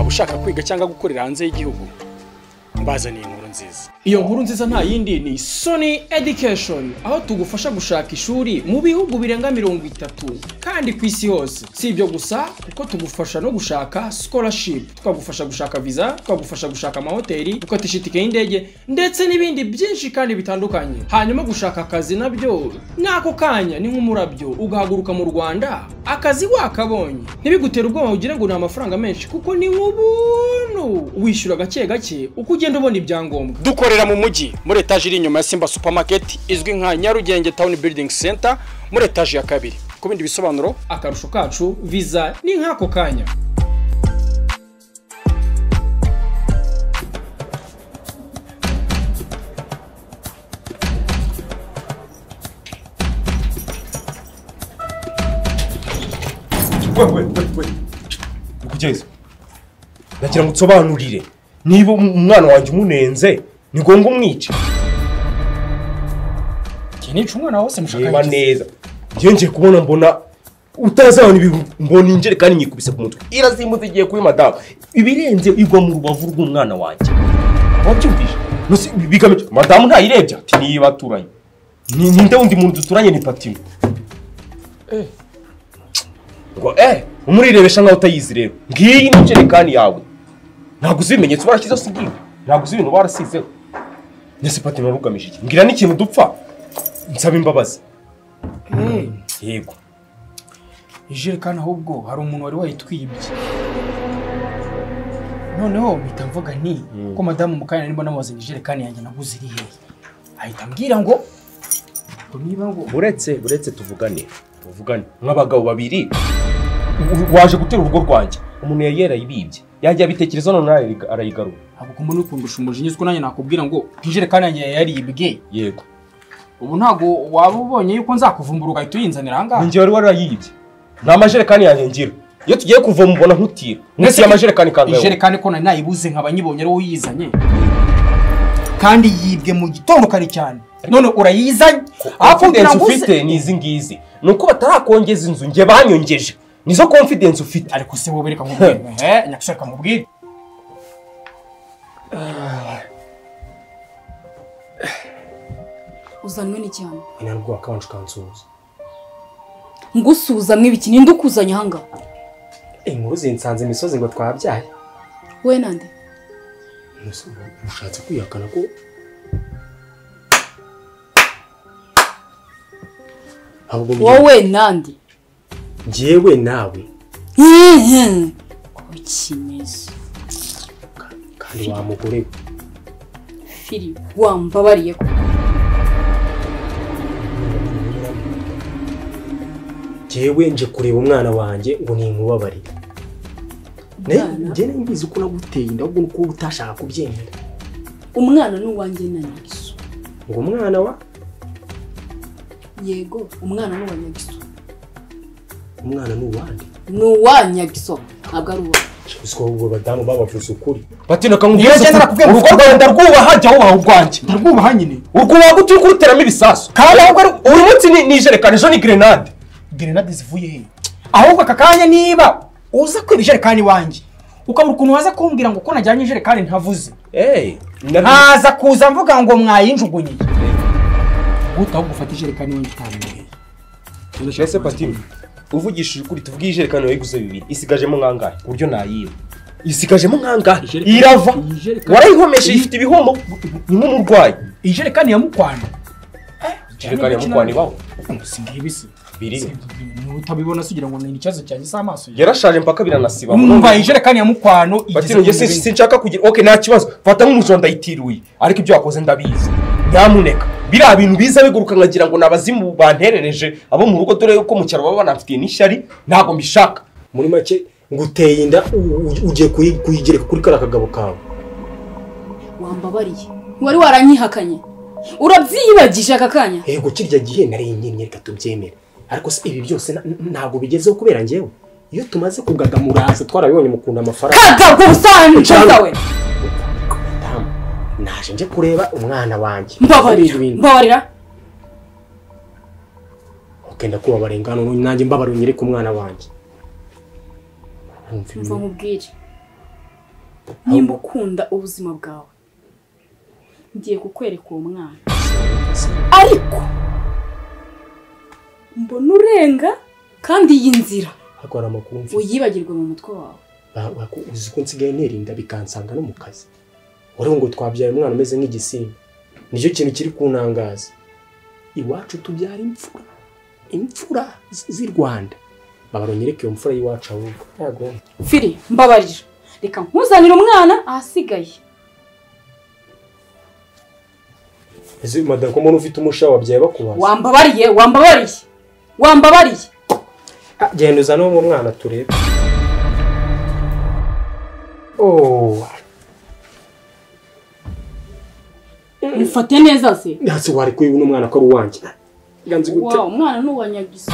Waba ushaka kwiga cyangwa gukorera hanze y'igihugu? Mbazaniye inkuru nziza. Iyo nkuru nziza nta yindi ni Sony Education, aho tugufasha gushaka ishuri mu bihugu birenga 30 kandi ku isi hose. Si ibyo gusa, kuko tugufasha no gushaka scholarship, tukagufasha gushaka visa, tukagufasha gushaka amahoteli, gukatisha itike y'indege ndetse n'ibindi byinshi kandi bitandukanye. Hanyuma gushaka akazi nabyo nako kanya ni nk'umurabyo, ugahaguruka mu Rwanda akazi wakabonye. Ntibigutere ubwoba ugire ngo ni amafaranga menshi, kuko ni ubuntu, wishyura gake gake uko ugenda ubona ibyangombwa. Dukorera mu mujyi muri etaje iri inyuma ya Simba Supermarket izwi nka Nyarugenge Town Building Center muri etaje ya 2. Ku bindi bisobanuro, akarusho kacu visa ni nk'ako kanya. We ukugeza ndagira ngo nsobanurire niba umwana wanjye umunenze ni ngombwa umwice. Nica umwana wose mushaka neza. Ngiye kubona mbona utazabona ibi mbona injerekani nyikubise ku mutwe irazimbutse igiye kuri madamu ibirenze igwa mu rubavu rw'umwana wanjye. Wabyumvise? Bigamije madamu ntayirebye ati niba aturanye ninde wundi muntu duturanye ni Patino. Ngo umurirebesha nkaho utayizi rero. Ngiyi ni injerekani yawe. Ntabwo uzi ibimenyetso barashyizeho si ngibi. Ntabwo uzi ibintu barasizeho. Nese Patino rugamije iki? Ngira n'ikintu dupfa. Nsaba imbabazi. Yego. Ijerekani ahubwo hari umuntu wari wayitwibye. Noneho mpita mvuga nti ko madamu mukanya nimba namuzanye ijerekani yanjye naguze iri hehe. Ahita ambwira ngo niba ngo buretse tuvugane. Tuvugane nk'abagabo babiri waje gutera urugo rwanjye. Umuntu yari yarayibibye. Yajya abitekereza none arayigarura. Ntabwo kumubona ukundusha umujinya uko nanjye nakubwira ngo ijerekani yanjye yaribwe. Yego. Ubu ntago waba ubonye yuko nzakuvumbura ugahita uyinzanira aha ngaha. Ninjye wari warayibye. Nta majerekani yanjye ngira. Iyo tugiye kuvoma mbona nkutira. Nese amajerekani kangahe? Ijerekani ko nari nayibuze nkaba nyibonye ari wowe uyizanye. Kandi yibwe mu gitondo kare cyane. None urayizanye? Confidence ufite ni izi ngizi. Nuko batarakongeza inzu nge banyongeje. Nizo confidence ufite. Ariko se wowe reka nkubwire. Nyakushaka nkubwire. Uzanwe n'iki hano? Ntabwo wakabanje ukansuhuza. Ngusuhuza mwibiki ninde ukuzanye hanga? Inkuru zinsanze imisozi ngo twabyaye. We nande? Ushatse kwihakana ko wowe nande? Njyewe nawe. Ukimeze. Kandi wa mugore Fili wambabariye ko jewe nje kureba umwana wanjye ngo ninkubabarire. Nje mbizi uko naguteye inda ahubwo nuko utashaka kubyemera. Umwana ni uwanjye na Nyagiso. Ngo umwana wa? Yego, umwana ni uwa Nyagiso. Umwana ni uwande? Ni uwa Nyagiso, ntabwo ari uwa. Uziko ubwo badamu babavuze ukuri. Patino kamubwira urugo rwawe ndarwubaha jya wubaha urwanjye. Ndarwubaha nyine. Urwubaha gute uri kuruteramo ibisasu? Kandi ahubwo uyu munsi ni ijerekani ejo ni grenade. Grenade zivuye he? Ahubwo aka kanya niba uza kwiba ijerekani wanjye ukabura ukuntu waza kumbwira ngo ko najyanye ijerekani ntavuze. Ntaza kuza mvuga ngo mwayinjugunyiye. Guta ahubwo ufata ijerekani wanjye utabimbwiye. Ese Patino uvugishije ukuri tuvuge ijerekani wayiguze 2 isigajemo nkangahe ku buryo nayiba. Isigajemo nkangahe? Irava. Warayihomeshe ifite ibihomo ni nk'umurwayi. Ijerekani ya Mukwana. Ijerekani ya Mukwana ibaho. Singibisi. Biri. Utabibona sugira ngo ni ikibazo cyanjye s'amaso. Yarashaje mpaka biranasiba. Umva ijerekani ya Mukwano igeze. Patino nge sinshaka kugira okay nta kibazo. Fata nk'umujura ndayitiruye. Ariko ibyo wakoze ndabizi. Nyamuneka biriya bintu biza biguruka nkagira ngo nabazimu banterereje abo mu rugo dore uko mu cyaro baba banafitiye n'ishyari ntago mbishaka. Muri make nguteye inda ugiye kuyigereka kuri kara kagabo kawe. Wambabariye. Wari waranyihakanye. Urabyiyibagije aka kanya. Yego kirya gihe nari nkinye reka tubyemere. Ariko se ibi byose ntago bigezeho kubera njyewe. Iyo tumaze kugagamuraza twarabibonye mukunda amafaranga. Kagabo usanze we. Naje nje kureba umwana wanjye. Mbabarira. Mbabarira. Okay ndakubabarira ngano nanjye mbabarira unyereke umwana wanjye. Mva nkubwire. Nimba ukunda ubuzima bwawe ngiye kukwereka uwo mwana. Ariko mbona urenga kandi iyi nzira akora amakuru mfite uyibagirwe mu mutwe wawe. Uzi ko nsigaye nirinda bikansanga no mu kazi. Wari ngo twabyaye umwana umeze nk'igisimba. Nicyo kintu kiri kunangaza. Iwacu tubyara imfura. Imfura z'i Rwanda. Babaronyereke iyo mfura y'iwacu ahubwo. Yego. Firi mbabarira. Reka nkuzanire umwana ahasigaye. Ese madam ko mbona ufite umusha wabyaye bakubaza? Wambabariye, wambabariye. Wambabariye. Genda uzane uwo mwana turebe. Oh. Mufate neza se. Nasi wari kuyi uno mwana ko ari uwanjye. Ganzi gute? Wow, umwana nuwanyagize.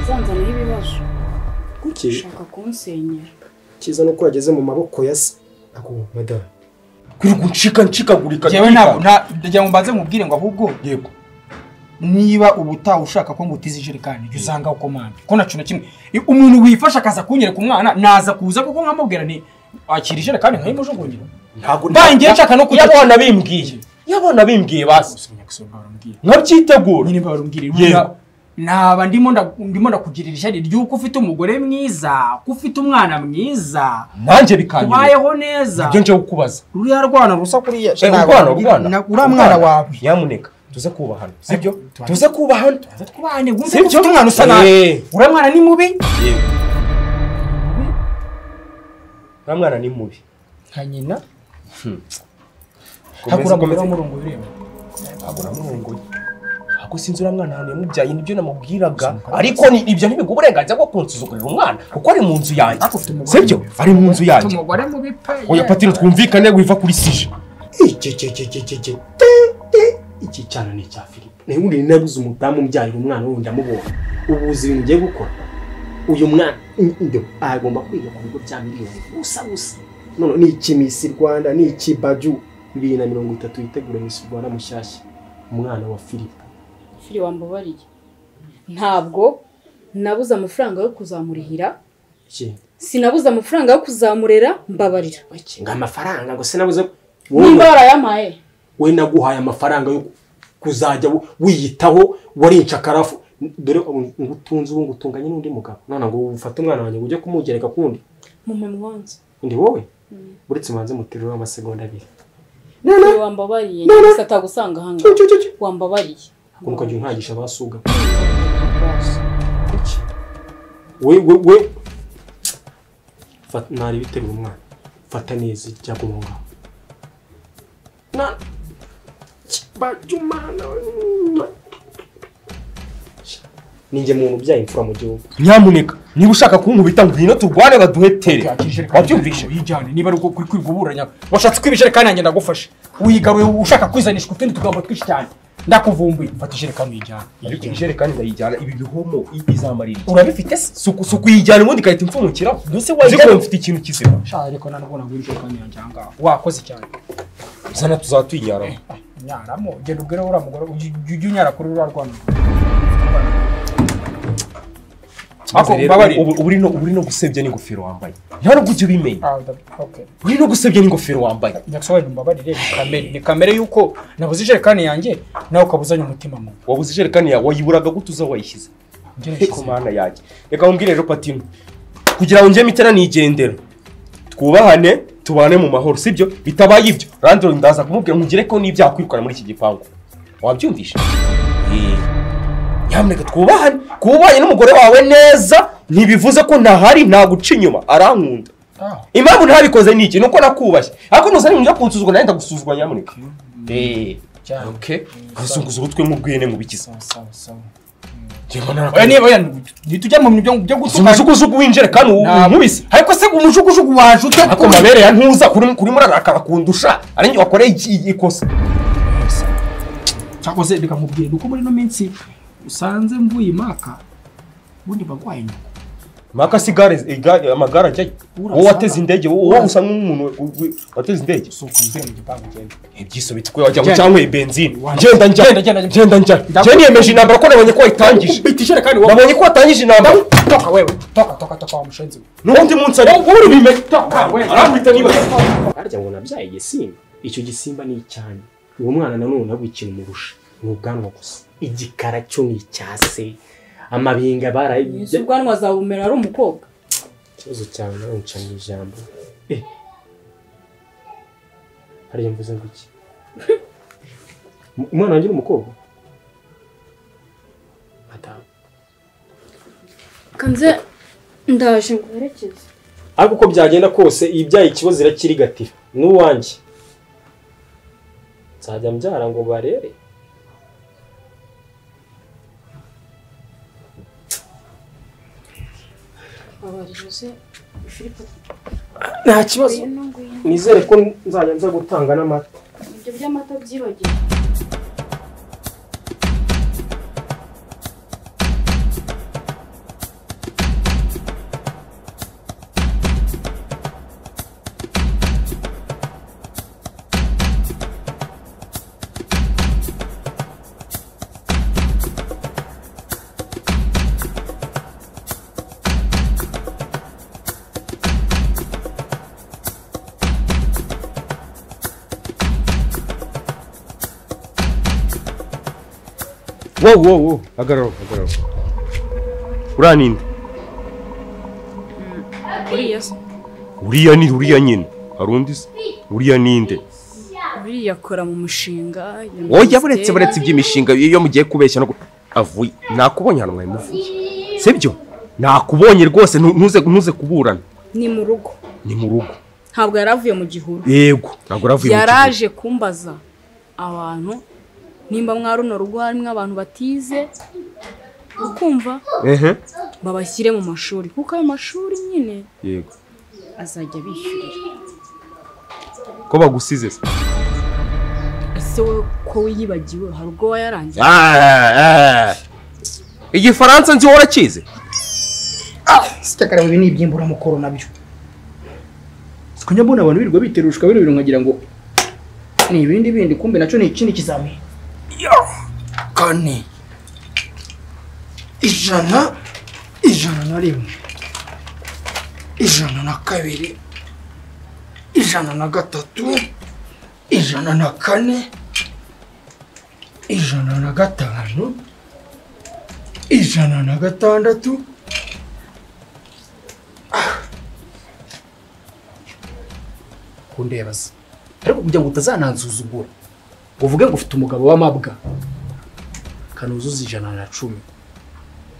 Uzanzana ibibazo. Kuki? Ushaka kunsenyera. Kiza nuko yageze mu maboko ya se. Ako madam. Kuri gucika ncikagurika. Jewe ntabwo ndagira ngo mbanze mubwire ngo ahubwo yego. Niba ubutaha ushaka ko ngutiza ijerekani jya uzanga ukomanda ko nacu na kimwe umuntu wifasha akaza kunyereka umwana naza kuza kuko nkamubwira nti akira ijerekani nkayimujugunyira. Ntabwo mbangiye nshaka no kujya yabona bimbwiye. Yabona bimbwiye basi. Nkabyitegura. Nyine barumbwira. Naba ndimo ndakugirira ishyari ry'uko ufite umugore mwiza, ko ufite umwana mwiza. Nanjye bikanyura. Ubayeho neza. Ibyo nje kukubaza. Ruriya rwana rusa kuriya. Urwana. Uriya mwana wawe. Nyamuneka tuze kubahana. Sibyo? Tuze kubahana. Tuze twubahane. Wumve ko ufite umwana usa nabi. Uriya mwana ni mubi. Yego. Uriya mwana ni mubi. Nka nyina. Hakura murongo ureba. Ntabwo namurongoye. Ako sinzi uriya mwana ahantu yamubyaye nibyo namubwiraga. Ariko ni ibyo ntibiguha uburenganzira bwo kunsuzugurira umwana kuko ari mu nzu yanjye. Sibyo? Ari mu nzu yanjye. Umugore mubi pe. Oya Patino twumvikane wiva kuri sije. Iki iki cyana ni cya Philip. Naye ubundi nabuze umudamu umbyarira umwana wundi amubonye. Ubuzi ibintu ugiye gukora. Uyu mwana agomba kwiga ku bigo bya miliyoni gusa gusa. None ni iki Miss Rwanda, ni iki Baju 2030 yitegura Miss Rwanda mushyashya. Umwana wa Philip. Firi wambabariye. Ntabwo nabuze amafaranga yo kuzamurihira. Sinabuze amafaranga yo kuzamurera, mbabarira. Ngo amafaranga ngo sinabuze. Nimba warayampaye. We naguhaye amafaranga yo kuzajya wiyitaho warinca karafu. Dore ngutunze ubu ngutunganye n'undi mugabo. None ngo ufate umwana wanjye ujye kumugereka kundi. Mumpe mwanze. Ndi wowe? Uretse manze muterura amasegonda abiri. None wambabariye nse atagusanga hanga. Wambabariye. Kuko ukajya unkagisha basuga. We fata nari biterura umwana. Fata neza ijya kumunga. Na bajumana. Ninjye muntu ubyaye imfura mu gihugu. Nyamuneka niba ushaka kunkubita ngwino turwane baduhetere. Wabyumvishe? Uyijyane niba ari uko kuri kwiguburanya. Washatse kwibijerekani yanjye ndagufasha. Uyigaruye ushaka kwizanisha utundi tugambo twinshi cyane. Ndakuvumbuye. Fata ijerekani uyijyane. Ariko ijerekani ndayijyana ibi bihomo izamarira. Urabifite se? Suku uyijyana ubundi ikahita imfumukira. Mbese wayijyana mfite ikintu kizima. Sha ariko ntabwo nagura ijerekani yanjye aha ngaha. Wakoze cyane. Zana tuzatuyinyaramo. Nyaramo genda ubwire uriya mugore ujye unyara kuri ruriya rwana. Uri no gusebya n'ingofero wambaye. Nta nubwo ujya ubimenya. Uri no gusebya n'ingofero wambaye. Nyakusobanurira mbabarire kamere. Ni kamere yuko nabuze ijerekani yanjye nawe ukabuzanya umutima mubi. Wabuze ijerekani yawe wayiburaga gute uza wayishyize? Ariko mana yanjye. Reka nkubwire rero Patino. Kugira ngo njye mitera nigendera. Twubahane tubane mu mahoro sibyo? Bitabaye ibyo. Randro ndaza kumubwira ngire ko n'ibyakwirukana muri iki gipangu. Wabyumvishe? Nyamuneka twubahane. Kubanye n'umugore wawe neza ntibivuze ko ntahari nta guca inyuma arankunda. Impamvu ntabikoze ni iki? Nuko nakubashye. Ariko nuzanye ibintu byo kunsuzugura nanjye ndagusuzugura nyamuneka. Okay. Kuzunguza urutwe nk'urwene mu bikiza. Oya niba oya ntitujya mu bintu byo gutuka. Umujugujugu w'injerekani unkubise. Ariko se umujugujugu waje ute? Ako mabere ya ntuza kuri murarakara kundusha. Ari njye wakoreye ikosa. Cyakoze reka nkubwire nuko muri no minsi usanze mvuye imaka ubundi bagwaye nyoko. Maka sigare amagara ajya. Wowe wateze indege, wowe usa nk'umuntu wateze indege. Sohoka mvire mu gipangu ugende. Ibyisobetse ko wajya ngo cyanyweye benzine. Genda njya. Genda njya. Njye niyemeje intambara ko nabonye ko wayitangije. Bitishire kandi wowe. Nabonye ko watangije intambara. Toka wewe. Toka wa mushenzi. N'undi munsi ari wowe ubimenye. Toka wewe. Arambita niba. Harya ngo nabyaye igisimba. Icyo gisimba ni icyane. Uwo mwana nanone ntabwo ikintu murusha. Ni ubwanwa gusa. Igikara cyo ni icyase. Amabinga baraye. Ubwanwa azabumera ari umukobwa. Ikibazo cyawe nawe nca mu ijambo. Hariya mvuze ngo iki? Umwana wanjye ni umukobwa? Madamu. Kanze ndaje nguherekeze. Ariko uko byagenda kose ibyaye ikibazo irakirigatira. N'uwanjye. Nzajya mbyara ngo barere. Nta kibazo. Nizere ko nzajya nza gutanga n'amata. Ibyo by'amata byibagiwe. Wow, hagarara. Uriya ninde? Uriya se. Uriya ni uriya nyine. Hari undi se? Uriya ninde? Uriya akora mu mushinga. Oya buretse iby'imishinga iyo mugiye kubeshya no avuye. Nakubonye hano mwari muvuye. Sibyo? Nakubonye rwose ntuze kuburana. Ni mu rugo. Ni mu rugo. Ntabwo yaravuye mu gihuru. Yego, ntabwo yaravuye mu gihuru. Yaraje kumbaza abantu nimba mwaruno rugo harimo abantu batize ukumva babashyire mu mashuri kuko ayo mashuri nyine yego azajya bishyurira. Ko bagusize se? Ese wowe ko wiyibagiwe hari ubwo wayarangiye? Igifaransa nzi wowe urakizi? Sitakara ibi ni ibyimbura mukoro nabyo. Siko njya mbona abantu birirwa biterushwa bino bintu nkagira ngo ni ibindi bindi kumbe naco ni ikindi kizami. Kane 100 101 102 103 104 105 106. Kundebaza ariko kugira ngo utazanansuzugura uvuge ngo ufite umugabo w'amabwa kanuzuza 110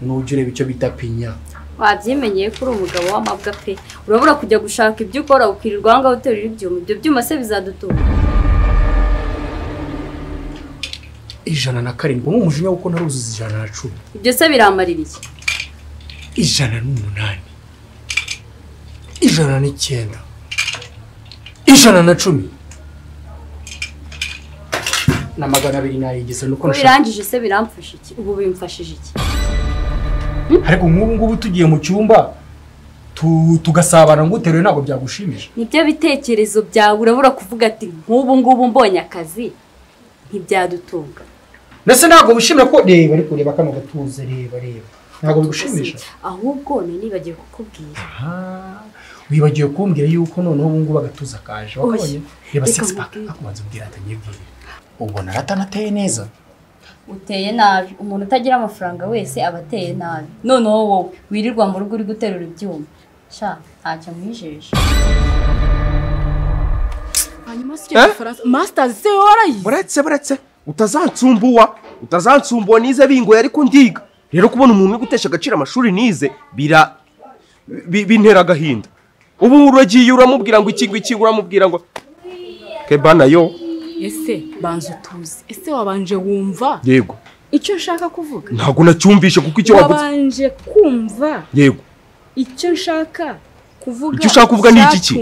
nujye ureba icyo bita pinya. Wabyimenyeye ko uri umugabo w'amabwa pe. Urabura kujya gushaka ibyo ukora ukirirwa aho ngaho uterura ibyuma. Ibyo byuma se bizadutunga? 107 nk'umujinya kuko ntaruzuza 110. Ibyo se biramarira iki? 108 109 110 na 200 nayigeze nuko nshaka. Birangije se biramfasha iki? Ubu bimfashije iki? Ariko nk'ubu ngubu tugiye mu cyumba tugasabana ngo uteruye ntabwo byagushimisha. Nibyo bitekerezo byawe urabura kuvuga ati nk'ubu ngubu mbonye akazi ntibyadutunga. Nese ntabwo wishimira ko reba ariko reba kano gatuze reba ntabwo bigushimisha. Ahubwo nibagiwe kukubwira. Wibagiwe kumbwira yuko noneho ubu ngubu agatuza kaje wakabonye. Reba six pack akubanza ubwira atanyibwira. Ubona ratanateye neza. Uteye nabi. Umuntu utagira amafaranga wese aba ateye nabi. Noneho wowe wirirwa mu rugo uri guterura ibyuma. Sha ntacyo mwijeje. Hanyuma si Faransa masters se warayize. Buretse utazansumbuwa nize bingoye ariko ndiga. Rero kubona umuntu uri gutesha agaciro amashuri nize bintera agahinda. Ubu uragiye uramubwira ngo iki uramubwira ngo kebana yo. Ese banza utuzi. Ese wabanje wumva? Yego. Icyo nshaka kuvuga? Ntabwo nacyumvishe kuko icyo wavuze. Wabanje kumva? Yego. Icyo nshaka kuvuga. Icyo ushaka kuvuga ni iki?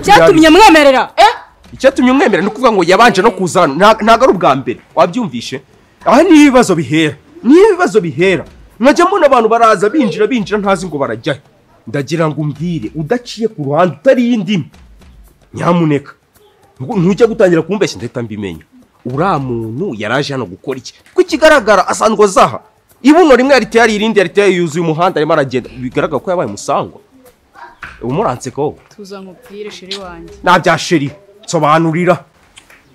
Cyatumye mwemerera. Icyatumye umwemerera ni ukuvuga ngo yabanje no kuza hano. Ntabwo ari ubwa mbere. Wabyumvishe? Aha ni ibibazo bihera. Ni ibibazo bihera. Nkajya mbona abantu baraza binjira ntazi ngo barajya. Ndagira ngo umbwire udaciye ku ruhande utari indimi. Nyamuneka. Ntujya gutangira kumbeshya ndahita mbimenya. Uriya muntu yaraje hano gukora iki? Kuko ikigaragara asanzwe azaha. Ibuno rimwe yariteye irindi yariteye yuzuye umuhanda arimo aragenda bigaragara ko yabaye musangwa. Umuranseka wowe. Tuza nkubwire sheri wanjye. Nabya sheri nsobanurira.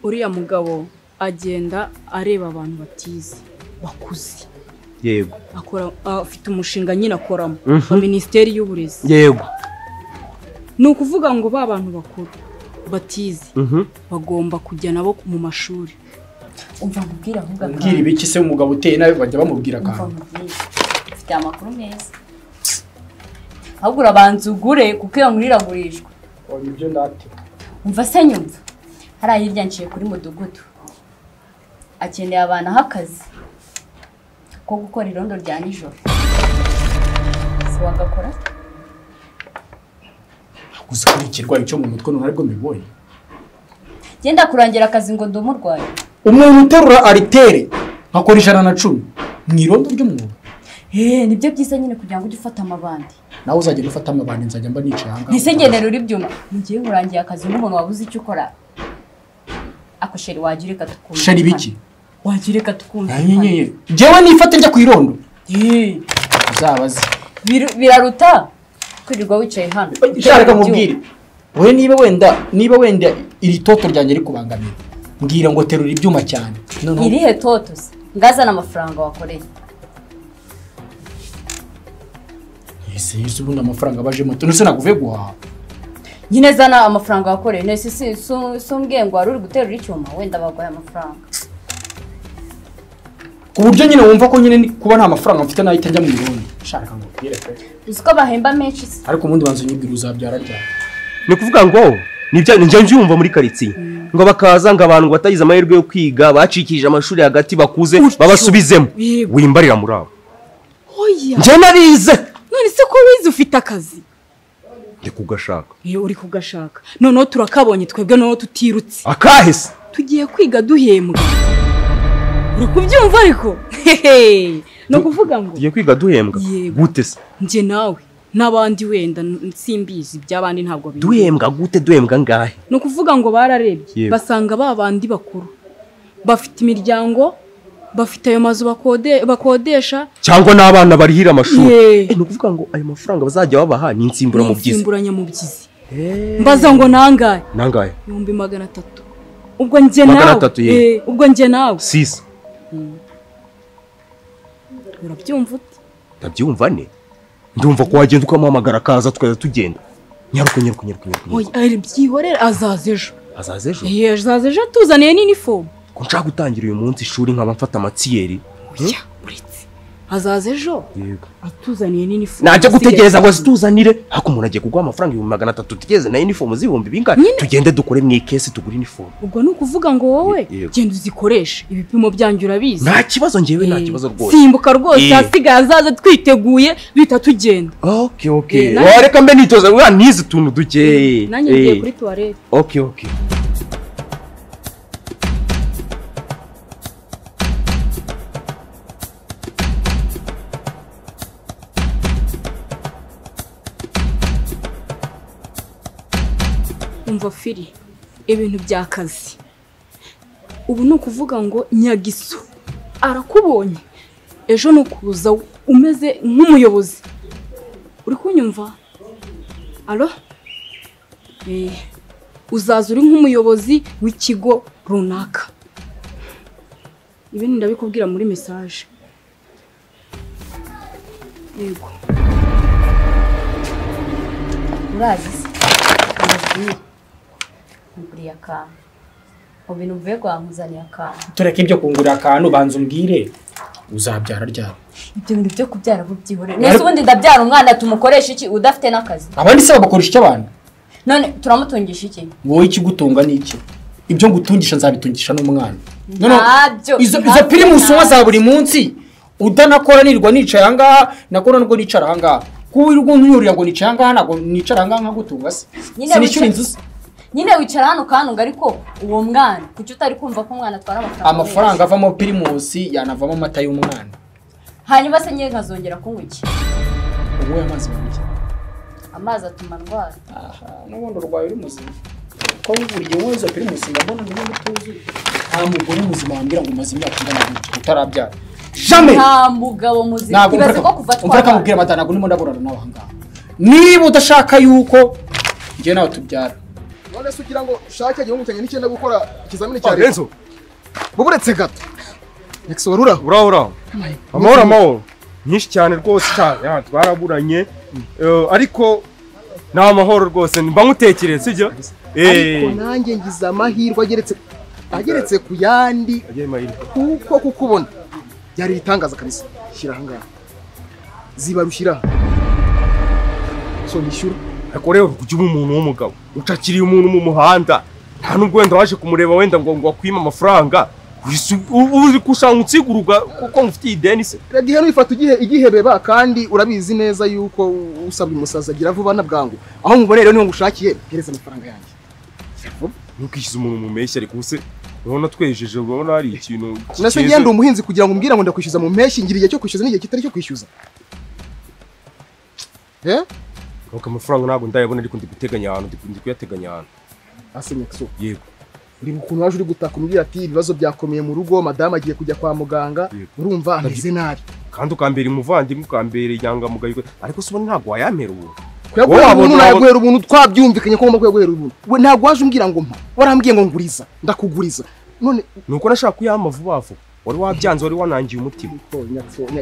Uriya mugabo agenda areba abantu batize bakuze. Yego. Akora afite umushinga nyine akoramo wa Minisiteri y'Uburezi. Yego. Ni ukuvuga ngo ba bantu bakuru batize bagomba kujya nabo mu mashuri. Umva nkubwira ahubwo mbwira ibiki se umugabo uteye nawe bajya bamubwira akantu. Mfite amakuru meza. Ahubwo urabanza ugure kuko iyo nkuru iragurishwa. Oya ibyo ndate. Umva se nyumva. Hariya hirya nciye kuri mudugudu. Akeneye abantu akazi ko gukora irondo rya nijoro. Si wagakora? Gusa kuri ikirwayi cyo mu mutwe none aribwo mbibonye. Genda kurangira akazi ngo ndumurwaye. Umuntu uterura aritere nkakora 110 mu irondo ry'umwuga. Nibyo byiza nyine kugira ngo ujye ufata amabandi. Nawe uzagenda ufata amabandi nzajya mba nicaye aha ngaha. Ese ngenera uri byuma. Mugiye urangiye akazi n'umuntu wabuze icyo ukora. Ako sheri wagira reka tukumva. Sheri biki? Wagira reka tukumva. Jewe nifate njya ku irondo. Uzabaze. Biraruta kwirirwa wicaye hano. Reka nkubwire. Wowe niba wenda iri toto ryanjye rikubangamira. Mbwira ngo terura ibyuma cyane. Irihe toto se? Ngazana amafaranga wakoreye. Ese yise ubundi amafaranga bajemo tunuse naguve guhaha. Nyine zana amafaranga wakoreye. Nese si umbwiye ngo wari uri guterura icyuma wenda baguhaye amafaranga. Ku buryo nyine wumva ko nyine kuba nta mafaranga mfite nahita njya mu irondo. Shaka ngo ubwire pe. Uzi ko bahemba menshi se. Ariko ubundi banza unyibwira uzabyara ryari. Ni kuvuga ngo nibyo njya njyumva muri quartier. Ngo bakaza ngo abantu batagize amahirwe yo kwiga bacikije amashuri hagati bakuze babasubizemo. Wimbarira muri abo. Oya. Njye narize. None se ko wize ufite akazi? Ndi kugashaka. Iyo uri kugashaka. Noneho turakabonye twebwe noneho tutirutse. Akahise. Tugiye kwiga duhembwa. Uri kubyumva ariko? No kuvuga ngo tugiye kwiga duhembwa. Gute se? Njye nawe n'abandi wenda nsimbizi by'abandi ntabwo bizi. Duhembwa gute? Duhembwa ngahe? No kuvuga ngo bararebye basanga babandi bakuru bafite imiryango bafite ayo mazu bakodesha cyangwa n'abana barihira amashuri. No kuvuga ngo ayo mafaranga bazajya babaha ni insimbura mu byizi. Insimburanya mu byizi. Mbaza ngo nangahe? Nangahe? 300,000. Ubwo njye nawe. Ubwo njye nawe. Sisa. Urabyumva ute? Ndabyumva ne. Ndumva ko wagenda ukamuhamagara akaza tukaza tugenda. Nyaruka. Oya byihorere azaza ejo. Azaza ejo? Azaza ejo tuzaniye n'inifomu. Ko nshaka gutangira uyu munsi ishuri nkaba mfata amatsiyeri. Oya uretse. Azaza ejo? Yego. Atuzaniye n'inifomu. Najya gutegereza ngo zituzanire. Hako umuntu agiye kuguha amafaranga 300,000 tutigeze na uniform z'ibihumbi bingahe? Tugende dukore mu ikesi tugure uniform. Ubwo ni ukuvuga ngo wowe genda uzikoreshe ibipimo byanjye urabizi. Nta kibazo ngewe nta kibazo rwose. Simbuka rwose asigaye azaza twiteguye bita tugenda. Okay. Wareka mbe nitoza ura nize utuntu duke. Nanjye ngiye kuri toilette. Okay. Umva firi ibintu by'akazi ubu ni ukuvuga ngo Nyagiso arakubonye ejo no kuza umeze nk'umuyobozi. Uri kunyumva? Allo? Uzaza uri nk'umuyobozi w'ikigo runaka. Ibindi ndabikubwira muri message. Yego. Urazi se? Nguriye akantu. Ubintu uvuye kwankuzaniye akantu. Tureke ibyo kungurira akantu banza umbwire uzabyara ryari. Ibyo bintu byo kubyara bubyihore. Nese ubundi ndabyara umwana tumukoresha iki udafite n'akazi? Abandi se babakoresha iki abantu? None turamutungisha iki? Wowe ikigutunga ni iki? Ibyo ngutungisha nzabitungisha n'umwana. None izo pirimusi unywa za buri munsi udanakora nirwa nicaye aha ngaha nakora nubwo nicara aha ngaha. Kuba uri kunyurira ngo nicaye aha ngaha ntabwo nicara aha ngaha nkagutunga se. Sinishyura inzu se. Nyine wicara hano kanunga ariko uwo mwana kuki utari kumva ko umwana atwara amafaranga? Amafaranga avamo pirimusi yanavamo amata y'umwana. Hanyuma se ngiye nkazongera kunywa iki? Unywe amazi make. Amazi atuma ndwara. Aha, n'ubundi urwaye uri muzima. Ko buri gihe unywa izo pirimusi ndabona n'ubundi utuzuye. Nta mugore muzima wambwira ngo umaze imyaka ingana gutya utarabyara. Jamais. Nta mugabo muzima. Ibaze ko kuva twabana. Umva kamubwira mata ntabwo ndimo ndaburana nawe aha ngaha. Niba udashaka yuko njye nawe tubyara. None se ugira ngo ushake 19 gukora ikizamini cya leta. Buburetse gato. Nexo warura. Uraho. Amahoro amahoro. Nyinshi cyane rwose cyane. Twaraburanye. Ariko na amahoro rwose mba nkutekereza sibyo? Ariko nanjye ngize amahirwe ageretse ku yandi kuko kukubona byari bitangaza kabisa. Shyira aha ngaha. Zibarushyira. So nishyura. Ariko rero kujya umuntu w'umugabo ucakiriye umuntu mu muhanda nta nubwo wenda waje kumureba wenda ngo akwima amafaranga uri kushanga utsiguruga kuko mufitiye ideni se. Rega ihene uyifata igihebeba kandi urabizi neza yuko usabye umusaza agira vuba na bwangu. Aho nkuboneye rero niho ngushakiye gereza amafaranga yanjye. Ntukishyize umuntu mu mpeshyi ariko se urabona twejeje urabona hari ikintu. Nase ngende umuhinzi kugira ngo umbwire ngo ndakwishyuza mu mpeshyi ngira igihe cyo kwishyuza n'igihe kitari cyo kwishyuza. Nuko amafaranga ntabwo ndayabona ariko ndi guteganya ahantu ndi kuyateganya ahantu. Ase Nexo. Yego. Uri ukuntu waje uri gutaka umbwira ati ibibazo byakomeye mu rugo madamu agiye kujya kwa muganga urumva ameze nabi. Kandi ukambera umuvandimwe ukambera inyangamugayo ariko se ubona ntabwo wayampera ubu. Kuyaguhera ubuntu naguhera ubuntu twabyumvikanye ko ngomba kuyaguhera ubuntu. We ntabwo waje umbwira ngo mpa. Warambwiye ngo nguriza ndakuguriza. None nuko nashaka kuyama vuba vuba. Wari wabyanze wari wanangiye umutima.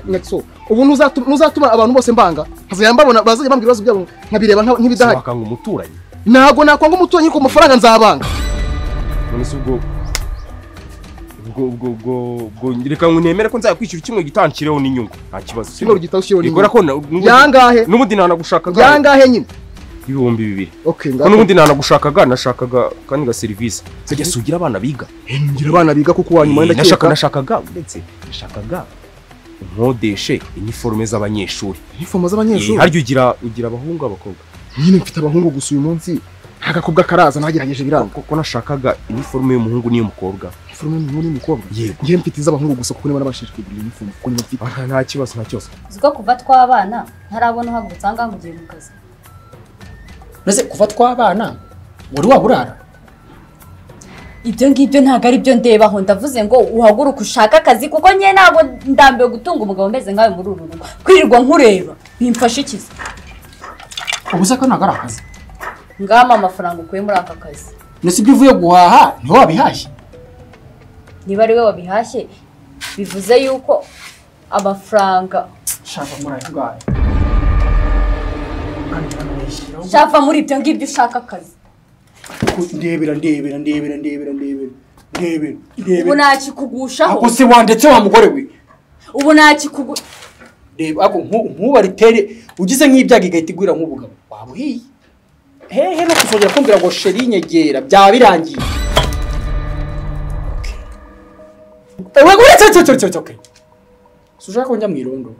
Nexo. Ubu ntuzatuma abantu bose mbanga. Hazajya mbabona bazajya bambwira ibibazo byabo nkabireba nk'ibidahari. Wakanga umuturanyi. Ntabwo nakwanga umuturanyi ko amafaranga nzabanga. None se ubwo reka nemere ko nzakwishyura kimwe gitankireho n'inyungu. Nta kibazo. Kimwe gitankireho n'inyungu. Ikora ko yangahe? N'ubundi nanagushakaga. Yangahe nyine? 2000. Okay, ngaho. N'ubundi nanagushakaga nashakaga kandi ga service. Sijya sugira abana biga. Ngira abana biga kuko wanyuma ndakeka. Nashakaga ndetse nashakaga nkodeshe iniforme z'abanyeshuri. Iniforme z'abanyeshuri? Haryo ugira abahungu abakobwa. Nyine mfite abahungu gusa uyu munsi. Agakobwa karaza nagerageje biranga. Kuko nashakaga iniforme y'umuhungu n'iy'umukobwa. Iniforme y'umuhungu n'iy'umukobwa? Yego. Ngiye mfite iz'abahungu gusa kuko niba nabashije kugura iniforme kuko niba mfite. Nta kibazo nta kibazo. Uziko kuva twabana ntarabona uhagurutse aha ngaha ugiye mu kazi. Mbese kuva twabana wari waburara? Ibyo ngibyo ntabwo ari byo ndebaho ndavuze ngo uhaguruke ushake akazi kuko njye ntabwo ndambiwe gutunga umugabo umeze nkawe muri uru rugo. Kwirirwa nkureba bimfasha iki? Ubuze ko ntabwo ari akazi. Ngama amafaranga ukuye muri aka kazi. Nese ibyo uvuye guhaha niho wabihashye? Niba ari we wabihashye bivuze yuko amafaranga shaka muri ayo ngayo. Shava muri ibyo ngibyo ushaka akazi. Ndebera. Ubu nakikugushaho. Ako se wandetse wa mugore we. Ubu nakikugu. Reba ako nkuba ritere ugize nk'ibyago igahita igwira nk'ubugabo. Wabuhiye. Hehe no kuzongera kumbwira ngo sheri nyegera byaba birangiye. Okay. Okay. Sushaka ko njya mu irondo.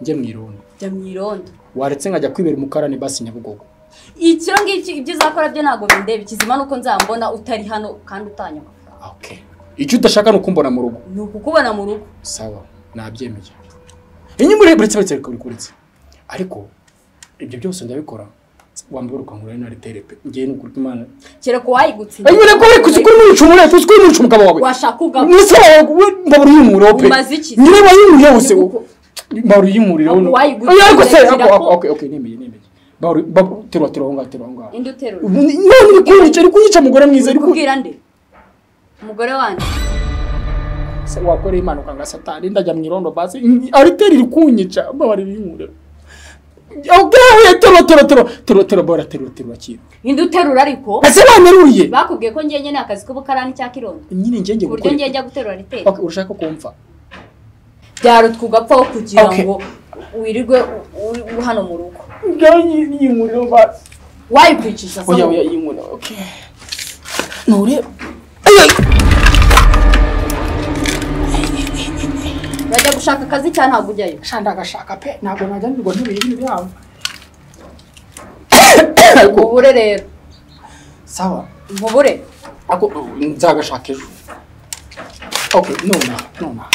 Njye mu irondo. Njya mu irondo. Waretse nkajya kwibera umukarani basi Nyabugogo. Icyo ngicyo ibyo uzakora byo ntago bindeba ikizima nuko nzambona utari hano kandi utanya amafaranga. Okay. Icyo udashaka no kumbona mu rugo. Ni ukukubona mu rugo. Sawa, nabyemeye. Inyuma uretse. Ariko ibyo byose ndabikora. Wambura ukankura na riterepe. Ngiye nukuri Imana. Kera ko wayigutsinda. Ayo reko uri kuzikuri umure tuzikuri umugabo wawe. Washaka ugabo. Nise wawe ndabura uyimure ope. Umaze iki? Nyine wayimuriye hose. Mbabura uyimurire hono. Ariko se okay nemeye. Mbabura terwa ngaho. Indi uterura. None uri kunyica mugore mwiza ari kubwira nde? Umugore wanje. Se wakora Imana ukanga satani ndajya mu irondo basi ariteri iri kunyica mbabara ibimure. Okay, tero bora tero akira. Indi uterura ariko. Ese banteruriye? Bakubwiye ko ngiye nyene akazi k'ubukarani cya kirondo. Nyine ngiye ngiye gukora. Buryo ngiye njya guterura riteri. Okay, urashaka kumva. Byarutwa ugapfa kugira ngo wirirwe hano mu rugo. Ngiye yimuriro basi. Wayikwicisha se. Oya yimuriro. Okay. Nure. Urajya gushaka akazi cyangwa ntabwo ujyayo? Sha ndagashaka pe ntabwo najya nirwa n'ibintu byabo. Nkubure rero. Sawa. Nkubure. Ako nzagashaka ejo. Okay, nona.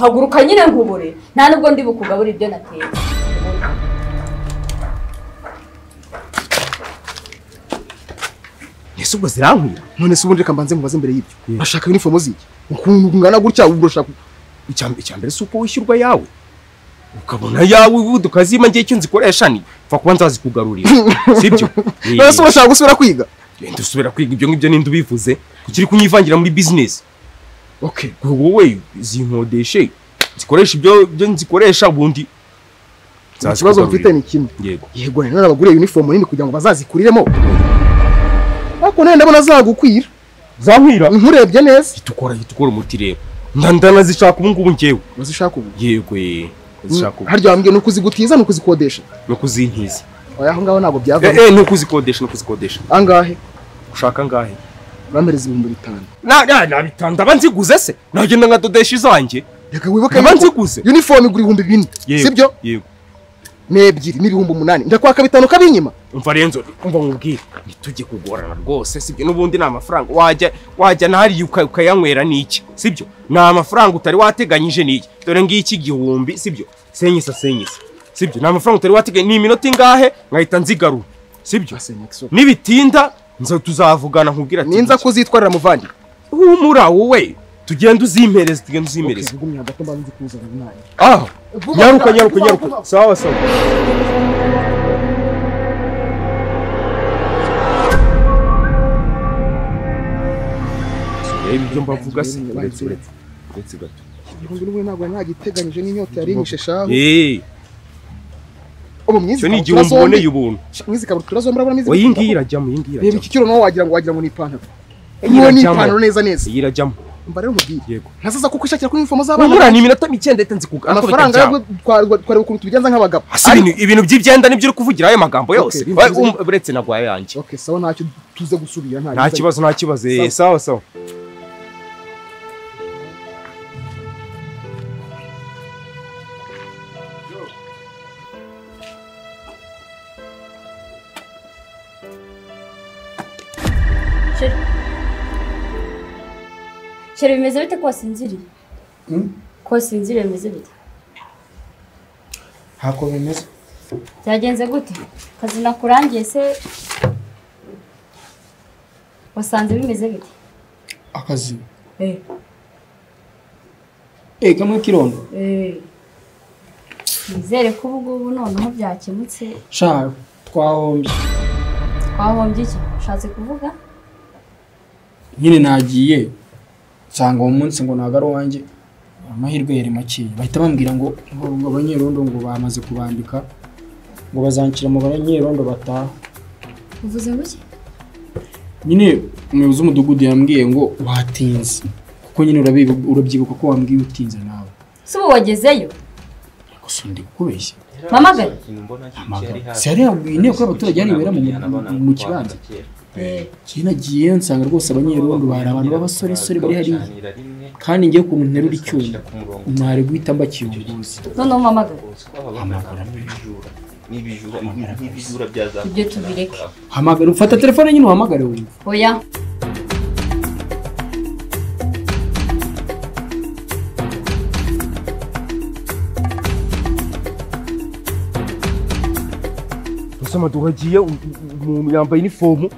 Haguruka nyine nkubure. Nta nubwo ndi bukugabura ibyo nateye. Ese ubwo zirankwira? None se ubundi reka mbanze mubaze mbere y'ibyo. Bashaka uniform ziki? Ukuntu ungana gutya urashaka icya mbere si uko wishyurwa yawe. Ukabona yawe ubundi ukazima ngiye icyo nzikoresha ni pfa kuba nzazikugarurira. Sibyo? None se urashaka gusubira kwiga? Genda usubira kwiga ibyo ngibyo ninde ubivuze? Kuki uri kunyivangira muri business? Okay. Wowe zinkodeshe nzikoresha ibyo nzikoresha ubundi. Ikibazo mfite ni kimwe. Yego. Yego none abaguriye uniform nini kugira ngo bazazikuriremo. Ariko none ndabona zagukwira. Zankwira? Nkurebye neza. Itukora umuti rero. Ndanazishaka ubu ngubu ngewe. Uzishaka ubu? Yego. Uzishaka ubu. Harya wambwiye nuko uzigutiza nuko uzikodesha? Nuko uzintiza. Oya aho ngaho ntabwo byava. Nuko uzikodesha nuko uzikodesha. Angahe? Ushaka angahe? Urampereza 5000. Na bitanu ndaba nziguze se? Nagenda nkadodesha izanjye. Reka wibuke ndaba nziguze. Uniform igura 4000. Sibyo? Yego. N'ebyiri n'ibihumbi 8. Ndakwaka 5 kabinyima. Umva Renzo, umva nkubwire. Ntitujye kugorana rwose, sibyo? N'ubundi ni amafaranga wajya nahari ukayanywera niki, sibyo? Ni amafaranga utari wateganyije niki. Dore ngiki 1000, sibyo? Senyisa. Sibyo? Ni amafaranga utari wateganyije, ni iminota ingahe nkahita nzigarura. Sibyo? Nibitinda nzo tuzavugana nkubwira ati ninza kuzitwarira muvandi. Humura wowe. Tugenda uzimpereza, tugenda uzimpereza. Okay, ngumya gato mbanze kuzana umwana. Ah! Nyaruka. Sawa. Ibyo mbavuga se uretse gato. Igihumbi n'umwe ntabwo ntagiteganyije n'inyota yari inyishe shaho. Ubu mwizi ni igihumbi uboneye ubuntu. Mwizi kabutura zo murabona mwizi. Oyi ngiyi irajyamo, iyi ngiyi irajyamo. Reba iki kiro nawe wagira ngo ni ipantaro. Iyo ni ipantaro neza neza. Iyi irajyamo. Mba rero nkubwiye. Yego. Ntazaza kuko ishakira kuri uniform z'abana. Ubura ni iminota mike ndetse nzikuga. Amafaranga yo twareba ukuntu tubigenza nk'abagabo. Ibintu by'ibyenda nibyo uri kuvugira ayo magambo yose. Uretse nagwaye yanjye. Okay, sawa ntacyo tuze gusubira nta kibazo nta kibazo. Sawa sawa. Chere bimeze bite ko wasinziriye? Ko wasinziriye bimeze bite? Hako bimeze. Byagenze gute? Kazi nakurangiye se wasanze bimeze bite? Akazi. Kamwe kirondo. Nizere ko ubu ngubu noneho byakemutse. Sha twahombye. Twahombye iki? Ushatse kuvuga? Nyine nagiye nsanga uwo munsi ngo ntabwo ari uwanjye, amahirwe yari make. Bahita bambwira ngo abanyerondo ngo bamaze kubambika ngo bazanshyira mu banyerondo bataha. Uvuze ngo iki? Nyine umuyobozi w'umudugudu yambwiye ngo watinze, kuko nyine urabyibuka ko wambwiye utinze nawe. Si ubu wagezeyo? Gusa ndi kukubeshya. Mpamagare. Si hariya inteko y'abaturage hano ibera mu kibanza. Nagiye nsanga rwose abanyerondo bari abantu b'abasoresore bari hariya, kandi ngiye ukuntu nterura icyuma ntari guhita mbakiyunguza. Noneho mpamagare. Hamagara. Ibyo tubireke. Hamagara, ufata telefone nyine uhamagare wumve. Oya. Duhagiye umuntu yambaye inifomu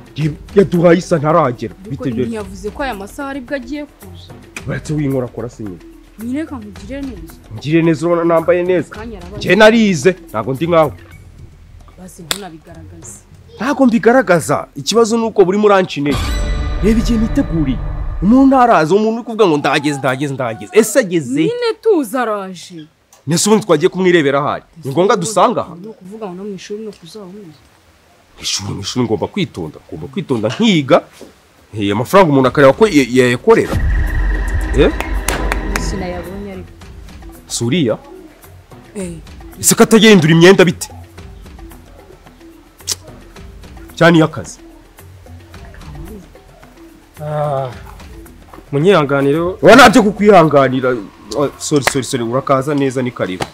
yaduhaye isa ntaragera. Bitebye ntiyavuze ko aya masaha aribwo agiye kuza. Baretse winkora kora se nyine. Nyine ka nkugire neza. Ngire neza urabona nambaye neza. Njye narize ntago ndi nkawe. Basi ntunabigaragaza. Ntago mbigaragaza. Ikibazo nuko buri muranci intege. Reba igihe niteguriye. Umuntu ntaraza, umuntu uri kuvuga ngo ndageze. Ese ageze? Nyine tuza araje. Nese ubundi twagiye kumwirebera ahari. Ni ngombwa dusanga aha. Ni ukuvuga ngo no mu ishuri no kuzaba umeze. Ishuri ngomba kwitonda, ngomba kwitonda nkiga. Amafaranga umuntu akareba ko yayakorera. Sinayabonye ariko. Suriya? Ese katagenda imyenda bite? Cyane y'akazi. Munyihanganire. Wa nabyo kukwihanganira. Sorry urakaza neza ni karibu.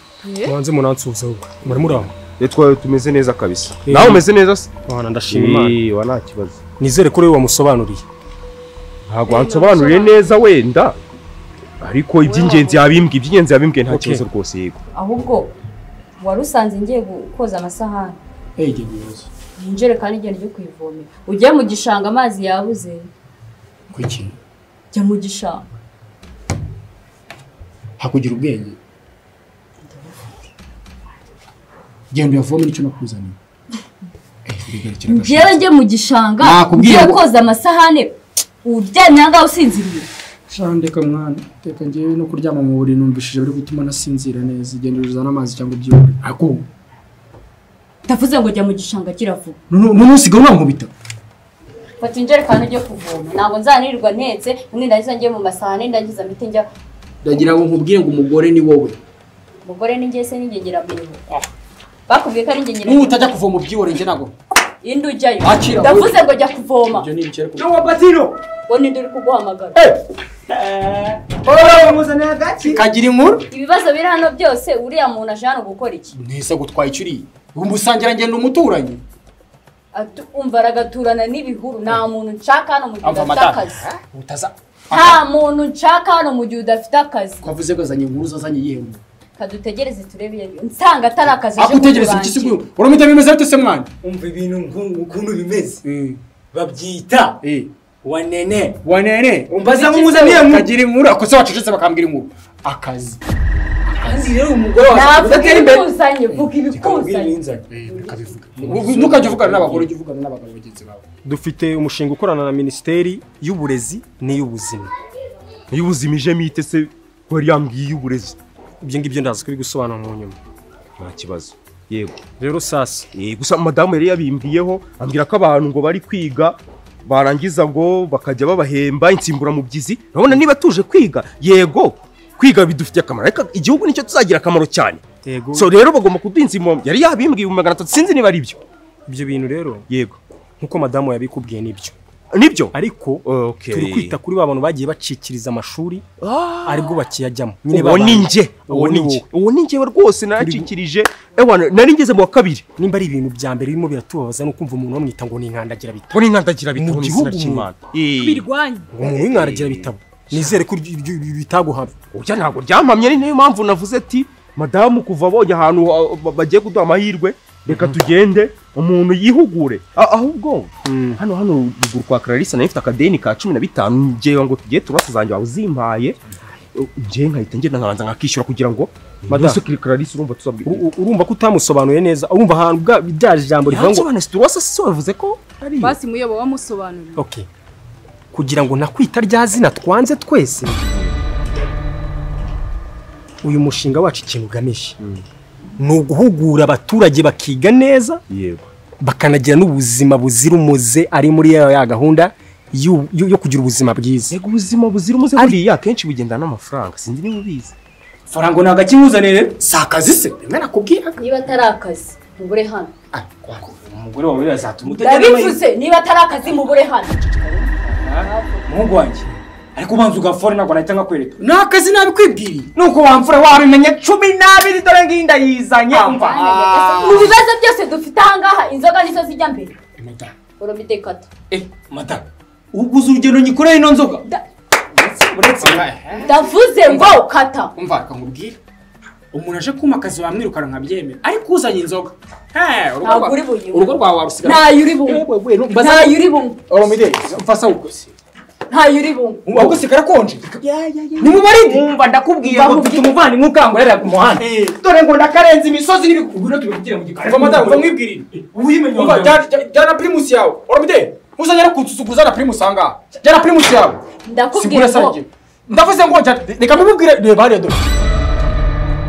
Mwanze munansuhuza ubwo. Muri muraho. Twawe tumeze neza kabisa. Nawe umeze neza se? Wana ndashima Imana. Wa nta kibazo. Nizere ko uri wamusobanuriye. Ntago wansobanuriye neza wenda. Ariko iby'ingenzi yabimbwiye, iby'ingenzi yabimbwiye nta kibazo rwose yego. Ahubwo warusanze ngiye koza amasahani. Injerekani igenda ujye kuyivomera. Ujye mu gishanga amazi yabuze. Kuki? Jya mu gishanga. Hakugira ubwenge. Genda uyavome nicyo nakuzaniye. Njyewe njye mu gishanga ngiye koza amasahani uryamye ahangaha usinziriye. Shandeka mwana, teka ngewe no kuryama mu buriri numvishije biri gutuma nasinzira neza. Genda uzana amazi cyangwa ubyibure. Ako. Ndavuze ngo jya mu gishanga kiravuga. None usigaye urankubita. Fata injerekani ujye kuvoma. Ntabwo nzanirirwa ntetse, ubundi ndagiza ngiye mu masahani ndagiza mite njya. Ndagira ngo nkubwire ngo umugore ni wowe. Umugore ni njye se ni njye ngira. Bakubwiye ko ari njye ngira. Nutajya kuvoma ubyibore njye nago. Indi ujyayo. Ndavuze ngo jya kuvoma. Ibyo ni ibikere. Yo Batino. Ngo ninde uri kuguhamagara? Kagira inkuru. Ibibazo biri hano byose uriya muntu aje hano gukora iki? Nese gutwaye icyo uriye. Umusangira ngenda umuturanyi. Umva aragaturana n'ibihuru. Nta muntu nshaka hano mu gihe udafite akazi. Utaza. Nta muntu nshaka hano mu gihe udafite akazi. Twavuze ko azanye inkuru zazanye yewe. Kadutegereze turebe iyo. Nsanga atari akazi aje. Akutegereze iki se uramita bimeze bite se mwana? Umva ibintu ukuntu bimeze. Babyita wanene. Wanene. Umbaza nk'umuzaniye mu kagira inkuru akose wacecetse bakambwira inkuru. Akazi. Kandi rero umugore wawe udatera imbere. Uzanye vuga ibikuzanye. Bikabivuga. Ntukajye uvugana n'abagore ujye uvugana n'abagabo bagenzi bawe. Dufite umushinga ukorana na Minisiteri y'Uburezi n'iy'Ubuzima. Y'ubuzima ije mite se ko yari yambwiye y'uburezi. Ibyo ngibyo ndazi kubigusobanura mu nyuma. Nta kibazo. Yego. Rero sasa gusa madamu yari yabimbwiyeho ambwira ko abantu ngo bari kwiga barangiza ngo bakajya babahemba insimburamubyizi. Urabona niba tuje kwiga yego kwiga bidufitiye akamaro ariko igihugu nicyo tuzagira akamaro cyane. Yego. So rero bagomba kuduha insimburamubyizi. Yari yabimbwiye 300 sinzi niba ari byo. Ibyo bintu rero yego nkuko madamu yabikubwiye nibyo. Nibyo ariko turi kwita kuri ba bantu bagiye bacikiriza amashuri aribwo bakiyajyamo. Uwo ni njye, uwo ni njye rwose naracikirije. Ewana nari ngeze mu wa kabiri. Nimba ari ibintu bya mbere birimo biratubabaza no kumva umuntu bamwita ngo ni inkandagira bitabo. Ngo ni inkandagira bitabo mu gihugu cy'Imana. Birwanye. Umuntu w'inkandagira bitabo. Nizere ko bitaguhamye. Oya ntabwo ryampamye ni niyo mpamvu navuze ati madamu kuva abonye ahantu bagiye kuduha amahirwe reka tugende umuntu yihugure. Ahubwo hano ruguru kwa Clarisse nayo ifite akadeni ka 15 ngewe ngo tugiye turasazanjye wawe uzimpaye ngewe nkahita ngenda nkabanza nkakishyura kugira ngo Madame Clarisse urumva tuzabwira. Urumva ko utamusobanuye neza. Urumva ahantu bwa bya jambo rivuga ngo yansobanuye turasa se wavuze ko ari basi muyobo wamusobanuriye. Okay. Kugira ngo nakwita rya zina twanze twese. Uyu mushinga wacu ikintu ugamije ni uguhugura abaturage bakiga neza yego bakanagira n'ubuzima buzira umuze ari muri ya gahunda yo kugira ubuzima bwiza. Yego ubuzima buzira umuze buriya kenshi bugendana n'amafaranga sinzi niba ubizi. Faranga ntago akimuzanire si akazi se rimwe nakubwiraga. Niba atari akazi mubure hano. Umugore wawe yazatuma utagera amahirwe. Ndabivuze niba atari akazi mubure hano. Muhungu wanjye ariko ubanza ugafora ntabwo nahita nkakwereka. Ni akazi nabikwibwiriye. Nuko wamfura wabimenye 12 dore ngiyi ndayizanye umva. Mu bibazo byose dufite ahangaha inzoga nizo zijya mbere. Uromide kata. Madame uguze urugendo nyikoreye ino nzoga. Ndavuze ngo kata. Umva reka nkubwire. Umuntu aje kuma akazi wamwirukana nkabyemera ariko uzanye inzoga. Urugo rwawe warusigara. Ntayo uri bunywe. Ntayo uri bunywe. Oromide mfasa uko. Ntayo uri bunywe. Ahubwo se karakonje. Ni mubarinde. Umva ndakubwiye ngo mfite umuvandimwe ukangurera ku muhanda. Dore ngo ndakarenza imisozi n'ibikugwino tubikugire mu gikari. Umva madame umva mwibwirire. Uyimenye. Umva jyana primus yawe. Oromide uzanye kutusukuza na primus anga. Jyana primus yawe. Ndakubwiye ngo ndavuze ngo reka mbibwire reba hariya dore.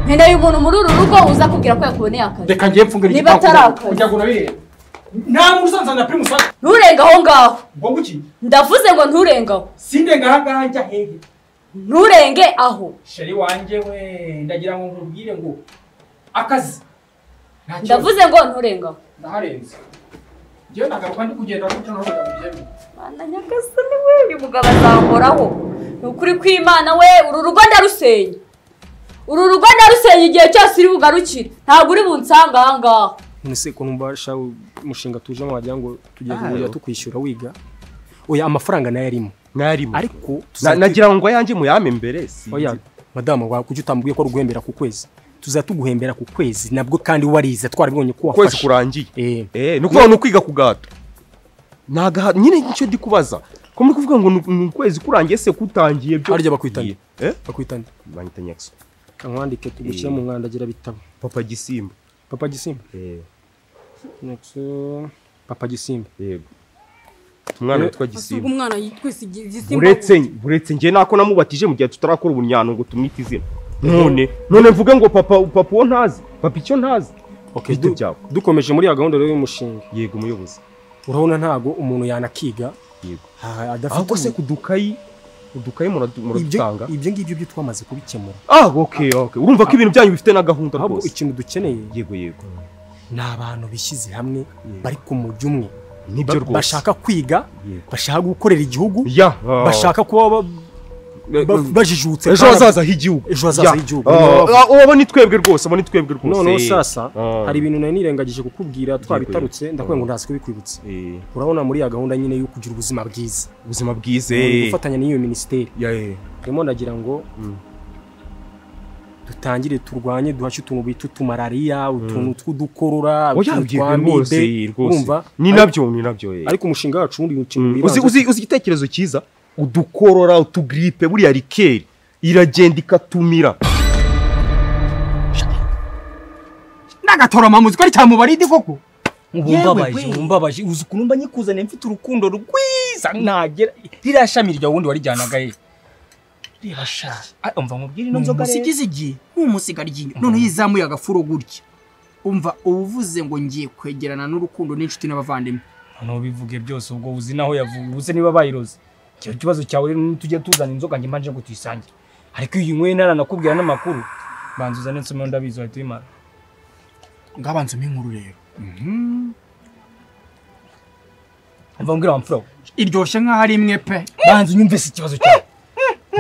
Nkeneye umuntu muri uru rugo uza kubwira ko yakuboneye akazi. Reka ngiye mfungura igipangu kugira ngo unabirebe. Nta muntu uzanzanira primus. Nturenga aho ngaho. Ngo nguki? Ndavuze ngo nturenga aho. Sindenga aha ngaha njya hehe? Nturenge aho. Sheri wanjye we ndagira ngo nkubwire ngo akazi. Ndavuze ngo nturenga aho. Ndaharenze. Ngiye nagaruka ndi kugenda kuko ntabwo ndabyemera. Mana nyagasani we uyu mugabo azankoraho. Ni ukuri kw'Imana we uru rugo ndarusenya. Uru rugo ndarusenya igihe cyose uri bugarukire. Ntabwo uri bunsanga aha ngaha. Nese ko numva sha umushinga tuje wagira ngo tugiye kujya tukwishyura wiga. Oya amafaranga nayo arimo. Narimo. Ariko nagira ngo ayanjye muyame mbere si. Oya madamu wa kuki utambwiye ko ruguhembera ku kwezi? Tuzatuguhembera ku kwezi nabwo kandi warize twarabibonye ko wafashe. Kwezi kurangiye. Ni ukuvuga no kwiga ku gato. Naga nyine nicyo ndi kubaza. Ko muri kuvuga ngo ni ukwezi kurangiye se kutangiye byo. Harya bakwitanye. Bakwitanye. Banyita Nyakso. Kankwandike tugushyira mu mwandagira bitabo. Papa Gisimba. Papa Gisimba. Nyakso Papa Gisimba. Yego. Umwana witwa Gisimba. Umwana yitwa Gisimba. Uretse ngiye nako namubatije mu gihe tutarakora ubunyano ngo tumwite izina. None mvuge ngo papa uwo ntazi, papa icyo ntazi. Okay, dukomeje muri ya gahunda rero y'umushinga. Yego muyobozi. Urabona ntago umuntu yanakiga. Yego. Adafite se kudukayi muradutanga. Ibyo ngibyo byo twamaze kubikemura. Okay. Urumva ko ibintu byanyu bifite na gahunda rwose. Ikintu dukeneye. Yego yego. Ni abantu bishyize hamwe bari ku mujyi umwe. Nibyo rwose. Bashaka kwiga, bashaka gukorera igihugu, bashaka kuba bajijutse ejo hazaza h'igihugu. Ejo hazaza h'igihugu. Abo ni twebwe rwose, abo ni twebwe rwose. Noneho sasa hari ibintu nari nirengagije kukubwira twabitarutse ndakwiye ngo ndazi kubikwibutsa. Urabona muri ya gahunda nyine yo kugira ubuzima bwiza. Ubuzima bwiza. Gufatanya n'iyo ministeri. Ndimo ndagira ngo dutangire turwanye duhashe utuntu bita utumalariya, utuntu tw'udukorora, utuntu twa amibe, urumva? Ni nabyo. Ariko umushinga wacu wundi ikintu wibanze. Uzi igitekerezo cyiza? Udukorora, utugripe, buriya rikeri iragenda ikatumira. Nagatora mamuzi ko ari cyamubaridi koko. Mumbabaje uzi ukuntu mba nyikuzaniye mfite urukundo rwiza nagera ririya shami rya wundi warijyanaga he. Reba sha. Umva nkubwire ino nzoga rero. Umusigizigi n'umusiga ryinyo. None yizamuye agafuro gutya. Umva uvuze ngo ngiye kwegerana n'urukundo n'inshuti n'abavandimwe. None bivuge byose ubwo uzi naho yavuye uze niba bayiroze. Icyo kibazo cyawe rero tujye tuzana inzoga nge mbanje ngo tuyisangire. Ariko iyi nkwe naranakubwira n'amakuru. Banza uzane nsome ndabizi wahita ubimara. Ngabanza umpe inkuru rero. Umva mbwira wamfura. Iryoshye nkaho ari imwe pe. Banza unyumve si ikibazo cyawe.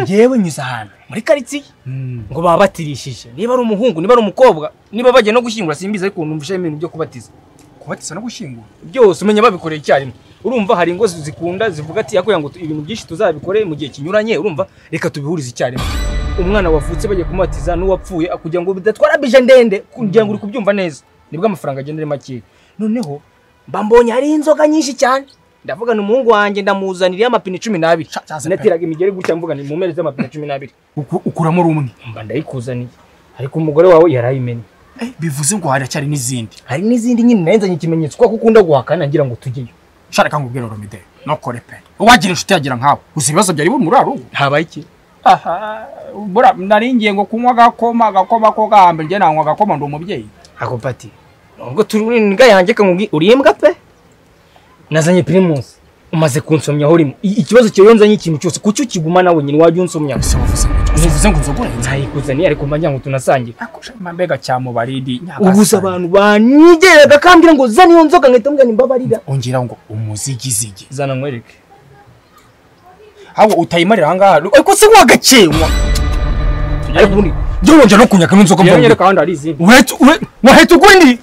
Ngewe nyuze ahantu muri karitsiye ngo babatirishije niba ari umuhungu niba ari umukobwa niba bagiye no gushyingura simbizi ariko numvisha ibintu byo kubatiza. Kubatiza no gushyingura byose umenya babikoreye icyarimwe. Urumva hari ingo zikunda zivuga ati yakoya ngo ibintu byinshi tuzabikore mu gihe kinyuranye, urumva reka tubihurize icyarimwe. Umwana wavutse bagiye kumubatiza n'uwapfuye kugira ngo bidatwara bije ndende kugira ngo uri kubyumva neza nibwo amafaranga agenda ari make. Noneho mbambonye hari inzoga nyinshi cyane ndavuga n'umuhungu wanjye ndamuzanira amapine 12 natiraga imigeri gutya mvuga ni mumereze amapine 12 ukuramo rumwe mba ndayikuzaniye ariko umugore wawe yarayimenya. Bivuze ngo haracyari n'izindi. Hari n'izindi nyine nenzanye ikimenyetso ko ukunda guhakana ngira ngo tujyeyo. Shareka ngubwire Romide nokore pe. Uwagira inshuti yagira nkawe uzi ibibazo byari muri arugo. Habaye iki? Aha bura naringiye ngo kunywa gakoma ko gahambe nge nanywa gakoma ndi umubyeyi. Ako pati ubwo turi ninga yanjye kangugi urimbwa pe. Nazanye Primus umaze kunsomya aho urimo ikibazo cyawe nzanye ikintu cyose kuki ukiguma nawe nyine wajya unsomya. Uvuze ngo nzogore nzayikuzaniye ariko mba ngo tunasangira. Akosha mbega cyamubaridi ubuza abantu banyigeraga kambira ngo zana iyo nzoga nkahita mbwa nimbabarira. Ongera ngo umuzigizigi zana nkwereke ahubwo utayimarira aha ngaha ariko se wagakenywa ariko ubundi jya wongera no kunyaka n'inzoga mbona nyereka ahandi hari izindi wahita ugura indi.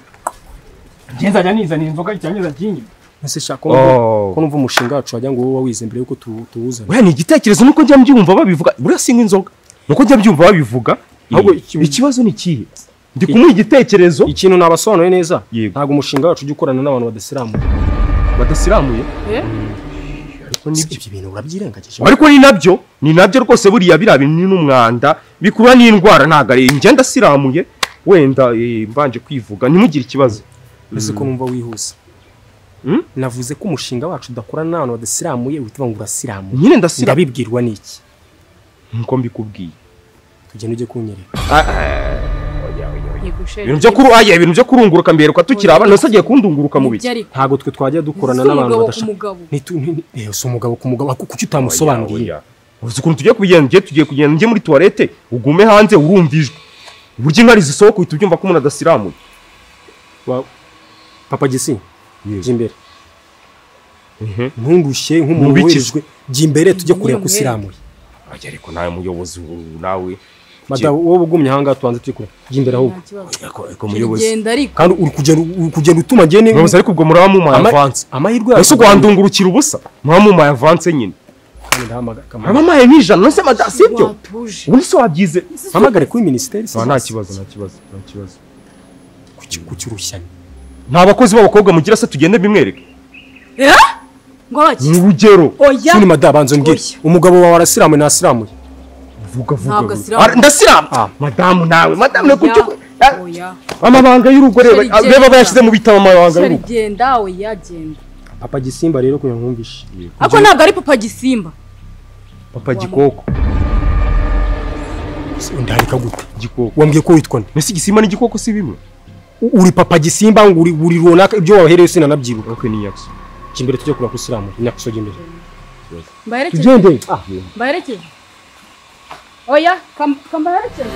Njye nzajya nizanira inzoga cyangwa kingi. Ese shaka ko numva umushinga wacu wajya ngo wowe wize mbere yuko tuwuzana. Oya ni igitekerezo nuko njya mbyumva babivuga buriya sinywa inzoga nuko njya mbyumva babivuga. Ahubwo ikibazo ni kihe? Ndi kumuha igitekerezo. Ikintu nabasobanuye neza ntabwo umushinga wacu ujya ukorana n'abantu badasiramuye. Badasiramuye? Ariko nibyo ibyo bintu urabyirengagije. Ariko ni nabyo rwose buriya biriya bintu n'umwanda bikura n'indwara ntago ari njye ndasiramuye wenda mbanje kwivuga ntimugire ikibazo. Ese ko numva wihuse. Navuze ko umushinga wacu udakorana n'abantu badasiramuye uhita ngo urasiramuye. Nyine ndasiramuye. Ndabibwirwa n'iki? Nkuko mbikubwiye. Tugende ujye kunyereka. Ibintu byo kurunguruka mberuka tukiri abana nose agiye kundunguruka mu biki. Ntago twe twajya dukorana n'abantu badashaka. Si umugabo ku mugabo kuki utamusobanuriye? Uzi ukuntu tugiye kugenda tugiye kugenda njye muri toilette ugume hanze urumva ijwi. Uburyo inkari zisohoka uhita ubyumva ko umuntu adasiramuye. Papa Gisi jya imbere. Ntundushye nk'umuntu werijwe jya imbere tujye kureba ko usiramuye. Ariko nawe muyobozi nawe madamu wowe ugumye aha ngaha tubanze tujye kureba jya imbere ahubwo. Ariko muyobozi kandi uri kugenda utuma njye ni muyobozi ariko ubwo muraba mumaye avance amahirwe ese ugwandungurukira ubusa muraba mumaye avance nyine. Kandi ndahamagara. Arabamaye nk'ijana nose madamu sibyo? Ubundi se wabyize? Mpamagare kuri minisiteri. Nta kibazo, nta kibazo, nta kibazo. Kuki urushyanye? Nta bakozi b'abakobwa mugira se tugende bimwereke? Eh? Ngo baki? Ni urugero. Oya. Sini madamu banzo mbwire. Umugabo wawe arasiramuye ntasiramuye? Vuga vuga. Ndasiramu. Madamu nawe, madamu ne kuki? Oya. Amabanga y'urugo reba, reba bayashize mu bitabo amabanga y'urugo. Genda oya genda. Papa Gisimba rero kugira nkumvishe. Ako ntabwo ari Papa Gisimba. Papa Gikoko. Ndarika gute? Gikoko. Wambwiye ko witwa nde? Nese Gisimba n'igikoko si bimwe? Uri Papa Gisimba ngo uri runaka ibyo wahereye sinanabyibuka. Okay ni Nyakso. Kimbere tujye kura kusilamu. Nyakso gende. Mbaherekeze. Tugende. Mbaherekeze. Oya, kambaherekeze.